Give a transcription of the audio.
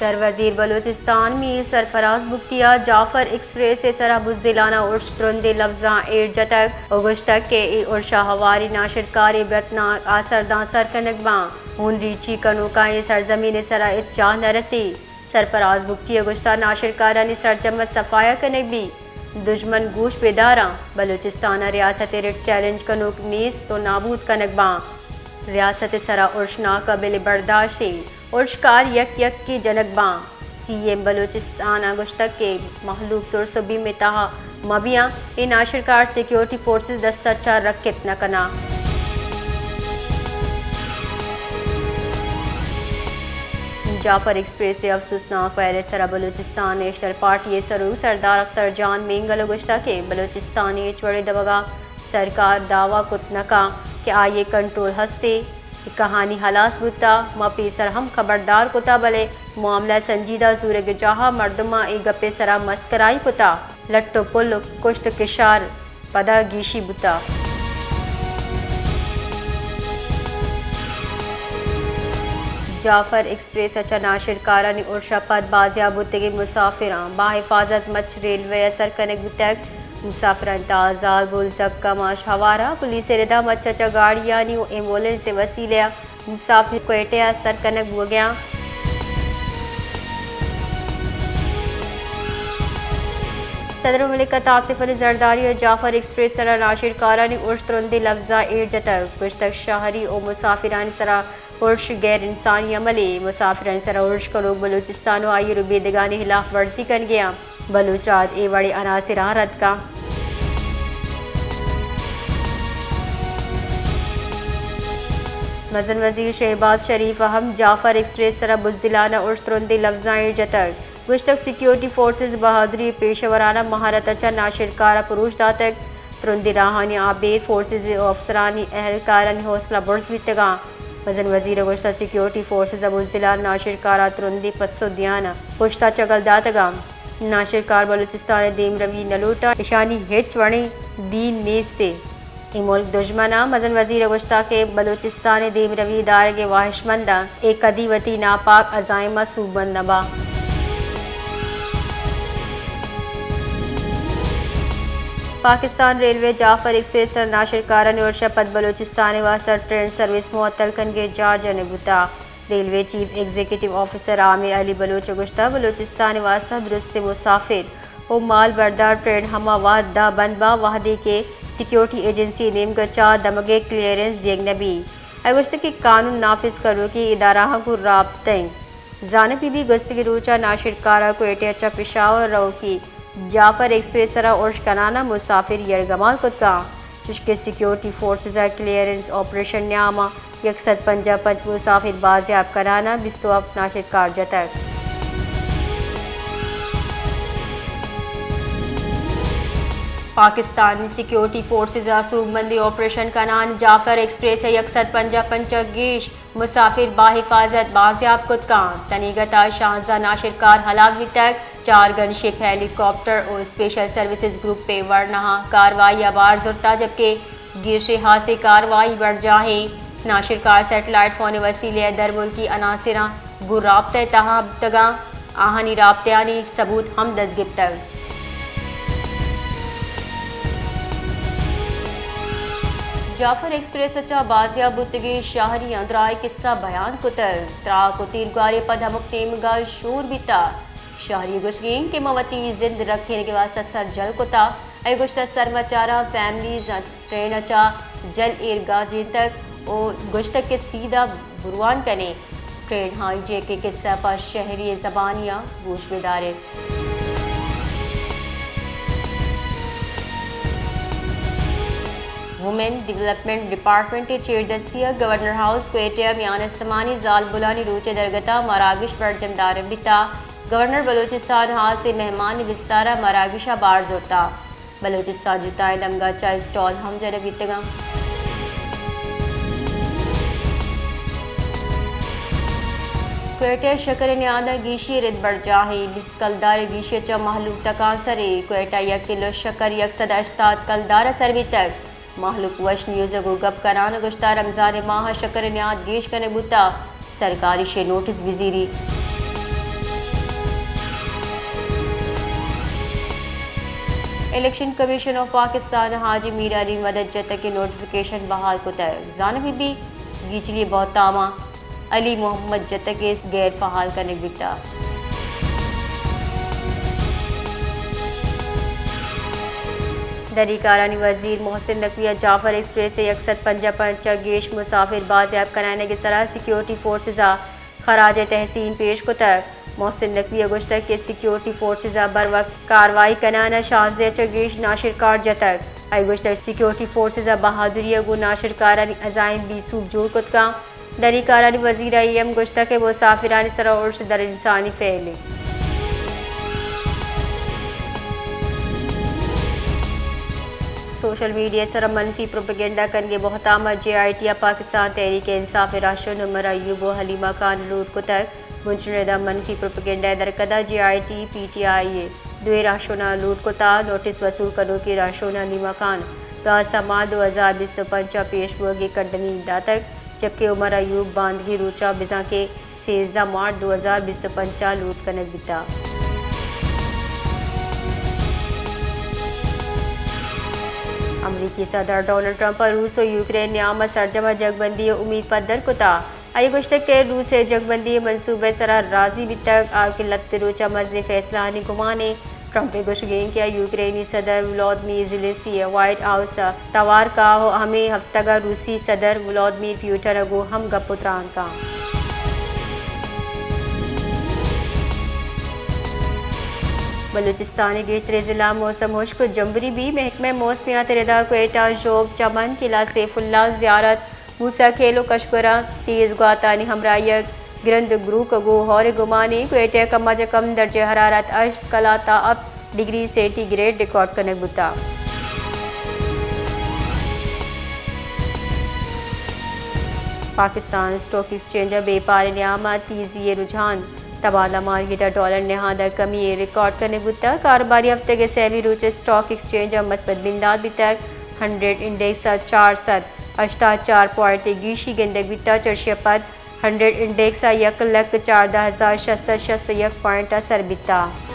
سروزیر بلوچستان میر سرفراز بگٹی ءَ جعفر ایکسپریس ءِ سرا بزدلانہ ارش ترندیں لبزاں ایر جتگ ءُ گوشتگ کہ اے ارش ءَ ہواری ناشرکاریں عبرتناک آسرداں سر کنگ باں۔ ہون ریچی کنوکاں اے سرزمین ءِ سرا ہچ جاہ نہ رسی۔ سرفراز بگٹی ءَ گوشتگ ناشرکارانی سرجم ءَ صفایا کنگ بیت، دژمن گوش بداراں، بلوچستان ءَ ریاست ءِ رٹ چیلنج کنوک نیست ءُ نابود کنگ باں۔ ریاست ءِ سرا ارش ناقابل برداشت ایں، ارشکار یک یکے جنگ باں۔ سی ایم بلوچستان ءَ گوشتگ کہ مہلوک ترس ءُ بیم ءِ تہا مہ بیاں، اے ناشرکار سیکورٹی فورسز دست ءَ چہ رکت نہ کناں۔ جعفر ایکسپریس ءِ افسوسناک ویل ءِ سرا بلوچستان نیشنل پارٹی ءِ سروک سردار اختر جان مینگل ءَ گوشتگ کہ بلوچستان ءِ ہچ وڑیں دمگ ءَ سرکار دعوی کت نہ کنت کہ آئی ءِ کنٹرول ہست ایں۔ اے کہانی ہلاس بوتگ، ما پیسر ہم خبردار کتگ، بلے معاملہ سنجیدہ زورگ ءِ جاہ ءَ مردماں اے گپ ءِ سرا مسکرائی کتگ، لٹ ءُ پل ءُ کشت ءُ کشار پدا گیشی بوتگ۔ جعفر ایکسپریس ءَ چہ ناشرکارانی ارش ءَ پد بازیاب بوتگیں مسافراں باحفاظت مچ ریلوے ءَ سر کنگ بوتگ۔ مسافرانی تہا زالبول، زھگ، کماش ہوار اَنت۔ پولیس ءِ ردا مچ ءَ چہ گاڑیانی ءُ ایمبولینس ءِ وسیلہ ءَ مسافر کوئٹہ ءَ سر کنگ بوگ ءَ اَنت۔ صدر مملکت آصف علی زرداری ءَ جعفر ایکسپریس ءِ سرا ناشرکارانی ارش ترندیں لبزاں ایر جتگ، گوشتگ شہری ءُ مسافرانی سرا ارش غیر انسانی عملے، مسافرانی سرا ارش کنوک بلوچستان ءُ آئی ءِ ربیدگانی ہلاف ورزی کنگ ءَ اَنت۔ بلوچ راج اے وڑیں عناصراں رد کنت۔ مزن وزیر شہباز شریف ءَ ہم جعفر ایکسپریس ءِ سرا بزدلانہ ارش ترندیں لبزاں ایر جتگ۔ گوشتگ سیکورٹی فورسز بہادری ءُ پیشہ ورانہ مہارت ءَ چہ ناشرکار ءَ پروش داتگ۔ ترندیں راہانی آبیر فورسز ءِ افسرانی اہلکارانی حوصلہ برز بیتگ اَنت۔ مزن وزیر ءَ گوشتگ سیکورٹی فورسز ءَ بزدلانہ ناشرکار ءَ ترندیں پسو دیان ءَ پشت ءَ چگل داتگ اَنت۔ ناشرکار بلوچستان ءِ دیمروی نہ لوٹ اَنت، اشانی ہچ وڑیں دین نیست ایں۔ اے ملک دژمن اَنت۔ مزن وزیر ءَ گوشتگ کہ بلوچستان ءِ دیمروی دارگ ءِ واہشمند اَنت، اے کدی وتی ناپاک عزائم ءَ سوبمند نہ باں۔ پاکستان ریلوے جعفر ایکسپریس ءِ سرا ناشرکارانی ارش ءَ پد بلوچستان ءِ واستہ ٹرین سروس معطل کنگ ءِ جار جنگ بوتگ۔ ریلوے چیف ایگزیکٹو آفیسر عامر علی بلوچ ءَ گوشتگ بلوچستان ءِ واستہ درستیں مسافر ءُ مال بردار ٹرین ہما وہد ءَ بند باں وہدے کہ سیکورٹی ایجنسی ءِ نیمگ ءَ چہ دمگ ءِ کلیئرنس دیگ نہ بیت۔ آئی ءَ گوشتگ کہ قانون نافذ کنوکیں ادارہاں گوں رابطہ ایں۔ زانگ بہ بیت گوستگیں روچ ءَ ناشرکار ءَ کوئٹہ ءَ چہ پشاور روکی جعفر ایکسپریس ءِ سرا ارش کنان ءَ مسافر یرغمال کتگ اَنت، چوشکہ سیکورٹی فورسز ءِ کلیئرنس آپریشن ءِ نیام ءَ یک سد پنجاہ پنچ مسافر بازیاب کنان ءَ بیست ءُ ہپت ناشرکار جتگ۔ پاکستانی سیکورٹی فورسز ءِ سوبمندیں آپریشن کنان ءَ جعفر ایکسپریس ءِ یک سد پنجاہ پنچ ءَ گیش مسافر باحفاظت بازیاب کتگ اَنت۔ تنیگت ءَ شانزدہ ناشرکار ہلاک بیتگ، چار گن شپ، ہیلی کاپٹر ءُ اسپیشل سروسز گروپ ءِ ورناہاں کاروائی ءَ بار زرتگ، جبکہ گیشیں ہاسیں کاروائی برجاہ ایں۔ ناشرکار سیٹلائٹ فون ءِ وسیلہ ءَ درملکی عناصراں گوں رابطہ ءِ تہا بوتگ اَنت، آہانی رابطہانی ثبوت ہم دزگپتگ۔ جعفر ایکسپریس ءَ چہ بازیاب بوتگیں شہریاں درائیں قصہ بیان کتگ۔ تراک ءُ تیرگواری ءَ پد ہمک نیمگ ءَ شور بیتگ۔ شہری ءِ گوشگ اِنت کہ ما وتی زند رکھینگ ءِ واستہ سرجل کتگ۔ آئی ءَ گوشتگ سرمچاراں فیملیز اَنت، ٹرین ءَ چہ جل ایر گاجینتگ ءُ گوشتگ کہ سیدھا بروان کن ایں۔ ٹرین ہائی جیک ءِ قصہ پہ شہری زبانی ءَ گوش بدار ایں۔ وومن ڈویلپمنٹ ڈیپارٹمنٹ ءِ چیردستی ءَ گورنر ہاؤس کوئٹہ ءَ میان استمانی زالبولانی روچ ءِ درگت ءَ مراگش برجم دارگ بیتگ۔ گورنر بلوچستان ءَ ہاسیں مہمانی بستار ءَ مراگش ءَ بار زرتگ۔ بلوچستان جتائیں دمگاں چہ اسٹال ہم جنگ بیتگ اَنت۔ کوئٹہ ءَ شکر ءِ نیاد ءَ گیشی ءِ رد برجاہ ایں، بیست کلدار ءِ گیشی ءَ چہ مہلوک تکانسر ایں۔ کوئٹہ ءَ یک کلو شکر یک سد ءُ ہشتاد کلدار ءَ سر بیتگ۔ مہلوک وش نیوز ءَ گوں گپ کنان ءَ گوشتگ رمضان ءِ ماہ ءَ شکر ءِ نیاد گیش کنگ بوتگ، سرکار ایشی ءِ نوٹس بزیریت۔ الیکشن کمیشن آف پاکستان ءَ حاجی میرانی مدد جتگ ءِ نوٹیفکیشن بحال کتگ۔ زانگ بہ بیت گیچلی بہتام ءَ علی محمد جتگ ءِ غیر فعال کنگ بیتگ۔ دری کارانی وزیر محسن نقوی ءَ جعفر ایکسپریس ءِ یک سد پنجاہ پنچ ءَ گیش مسافر بازیاب کنائینگ ءِ سرا سیکیورٹی فورسز ءَ خراج تحسین پیش کتگ۔ محسن نقوی ءَ گوشتگ کہ سیکیورٹی فورسز ءَ بروقت کاروائی کنان ءَ شانزدہ ءَ چہ گیش ناشرکار جتگ۔ آئی ءَ گوشتگ سیکیورٹی فورسز ءَ بہادری ءَ گوں ناشرکارانی عزائم بے سوب جوڑ کت کنت۔ دری کارانی وزیر ءَ اے ہم گوشتگ کہ مسافرانی سرا ارش در انسانی فعلے۔ سوشل میڈیا ءِ سرا منفی پروپیگنڈا کنگ ءِ بہتام ءَ جے آئی ٹی ءَ پاکستان تحریک انصاف ءِ راہشون عمر ایوب ءُ حلیمہ خان ءَ لوٹ کتگ۔ بنچن ردا منفی پروپیگنڈا ءِ درکد ءَ J I T, P T I ءِ دوئیں راہشوناں لوٹ کتگ۔ نوٹس وصول کنوکیں راہشون حلیمہ خان دوازدہ ماہ دو ہزار بیست ءُ پنچ ءَ پیش بوگ ءِ کنڈنی داتگ، جبکہ عمر ایوب باندگی روچ ءَ بزاں کہ سیزدہ مارچ دو ہزار بیست ءُ پنچ ءَ لوٹ کنگ بیتگ۔ امریکی صدر ڈونلڈ ٹرمپ ءَ روس ءُ یوکرین ءِ نیام ءَ سرجم ءَ جگبندی ءِ امیت پدر کتگ۔ آئی ءَ گوشتگ کہ روس ءِ جگبندی ءِ منصوبہ ءِ سرا راضی بیتگ، آ کہ لہتے روچ ءَ مزنیں فیصلہانی گمان اِنت۔ ٹرمپ ءَ گوشگ اِنت کہ آ یوکرینی صدر ولودمیر زیلنسکی ءِ وائٹ ہاؤس ءَ توار کنت ءُ ہمے ہفتگ ءَ روسی صدر ولودمیر پیوٹن ءَ گوں ہم گپ ءُ تران کنت۔ بلوچستان ءِ گیشتریں ضلع ءَ موسم ہشک ءُ جمبری بیت۔ محکمہ موسمیات ءِ ردا کوئٹہ، ژوب، چمن، قلعہ سیف اللہ، زیارت، موسی خیل ءُ کشکور ءَ تیز گواتانی ہمراہی ءَ گرند گروک ءُ گوں ہور ءِ گمان اِنت۔ کوئٹہ ءَ کم ءَ چہ کم درجہ حرارت ہشت کلا تا ہپت ڈگری سینٹی گریڈ ریکارڈ کنگ بوتگ۔ پاکستان اسٹاک ایکسچینج ءَ بیپار ءِ نیام ءَ تیزی ءِ رجحان۔ تبادلہ مارکیٹ ءَ ڈالر ءِ نہاد ءَ کمی ءِ ریکارڈ کنگ بوتگ۔ کاروباری ہفتگ ءِ سیمی روچ ءَ اسٹاک ایکسچینج ءَ مثبت بندات بیتگ۔ ہنڈریڈ انڈیکس ءَ چار سد ہشتاد چار پوائنٹ ءِ گیشی گندگ بیتگ، چرشی ءَ پد ہنڈریڈ انڈیکس ءَ یک لکھ چاردہ ہزار شش سد شست ءُ یک پوائنٹ ءَ سر بیتگ۔